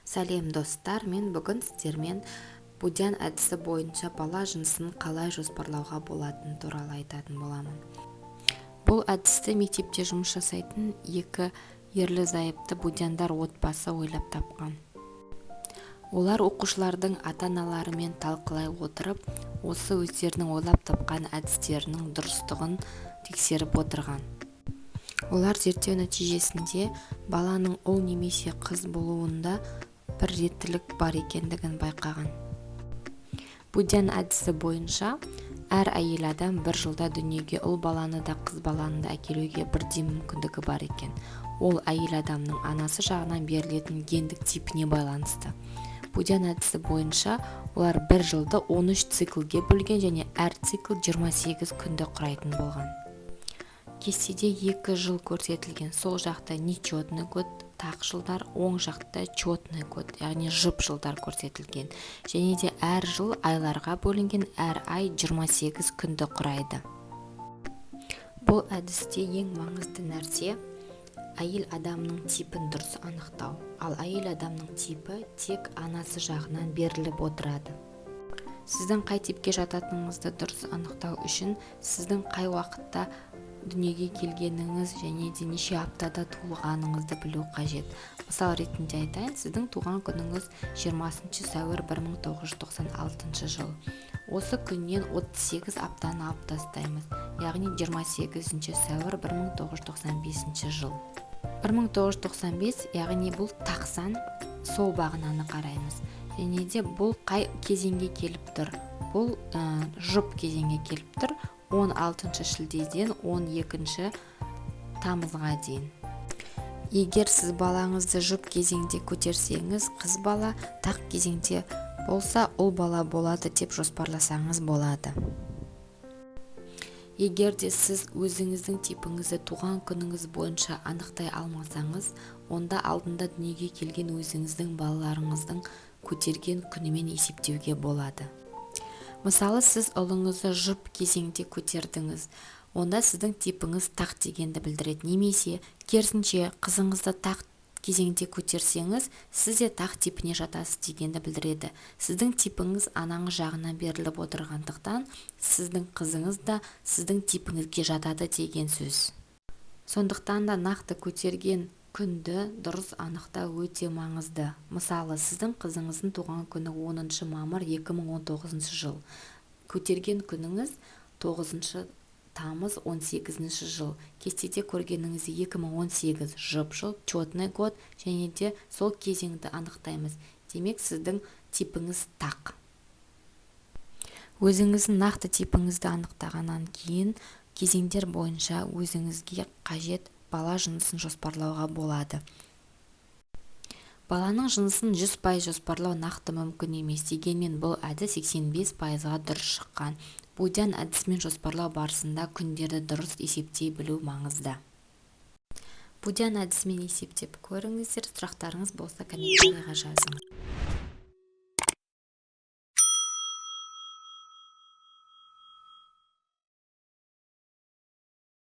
Сәлем, достар! Мен бүгін сіздермен Будян әдісі бойынша бала жынысын қалай жоспарлауға болатыны туралы айтатын боламын. Бұл әдісті мектепте жұмыс жасайтын екі ерлі-зайыпты Будяндар отбасы ойлап тапқан. Олар оқушылардың ата-аналарымен талқылай отырып, осы өздерінің ойлап тапқан әдістерінің дұрыстығын тексеріп отырған. Олар зерттеу нәтижесінде баланың ұл немесе қыз болуында бір реттілік бар екендігін байқаған. Будян әдісі бойынша әр әйел адам бір жылда дүниеге ұл баланы да, қыз баланы да әкелуге бірдей мүмкіндігі бар екен. Ол әйел адамның анасы жағынан берілетін гендік типіне байланысты. Будян әдісі бойынша олар бір жылды 13 циклге бөлген және әр цикл 28 күнді құрайтын болған. Кестеде екі жыл көрсетілген: сол жақта нечетный год, тақ жылдар, оң жақта четный год, яғни жұп жылдар көрсетілген. Және де әр жыл айларға бөлінген, әр ай 28 күнді құрайды. Бұл әдісте ең маңызды нәрсе – әйел адамның типін дұрыс анықтау. Ал әйел адамның типі тек анасы жағынан беріліп отырады. Сіздің қай типке жататыныңызды дұрыс анықтау үшін сіздің қай уақытта дүниеге келгеніңіз және де неше аптада туылғаныңызды білу қажет. Мысал ретінде айтайын: сіздің туған күніңіз 20 сәуір 1996 жыл. Осы күннен 38 аптаны алып тастаймыз, яғни 28 сәуір 1995 жыл. 1995, яғни бұл тақ сан. Сол бағананы қараймыз. Және де бұл қай кезеңге келіп тұр? Бұл жұп кезеңге келіп тұр, 16 шілдеден 12 тамызға дейін. Егер сіз балаңызды жұп кезеңде көтерсеңіз, қыз бала, тақ кезеңде болса, ұл бала болады деп жоспарласаңыз болады. Егер де сіз өзіңіздің типіңізді туған күніңіз бойынша анықтай алмасаңыз, онда алдында дүниеге келген өзіңіздің балаларыңыздың көтерген күнімен есептеуге болады. Мысалы, сіз ұлыңызды жұп кезеңде көтердіңіз, онда сіздің типіңіз тақ дегенді білдіреді. Немесе керісінше, қызыңызды тақ кезеңде көтерсеңіз, сіз де тақ типіне жатасыз дегенді білдіреді. Сіздің типіңіз анаңыз жағынан беріліп отырғандықтан, сіздің қызыңыз да сіздің типіңізге жатады деген сөз. Сондықтан да нақты көтерген күнді дұрыс анықтау өте маңызды. Мысалы, сіздің қызыңыздың туған күні 10 мамыр 2019 жыл, көтерген күніңіз 9 тамыз 18 жыл. Кестеде көргеніңіздей, 2018 жұп жыл, четный год, және де сол кезеңді анықтаймыз. Демек, сіздің типіңіз тақ. Өзіңіздің нақты типіңізді анықтағаннан кейін кезеңдер бойынша өзіңізге қажет бала жынысын жоспарлауға болады. Баланың жынысын 100% жоспарлау нақты мүмкін емес. Дегенмен бұл әдіс 85%-ға дұрыс шыққан. Будян әдісімен жоспарлау барысында күндерді дұрыс есептей білу маңызды. Будян әдісімен есептеп көріңіздер. Сұрақтарыңыз болса, комментарийға жазыңыз.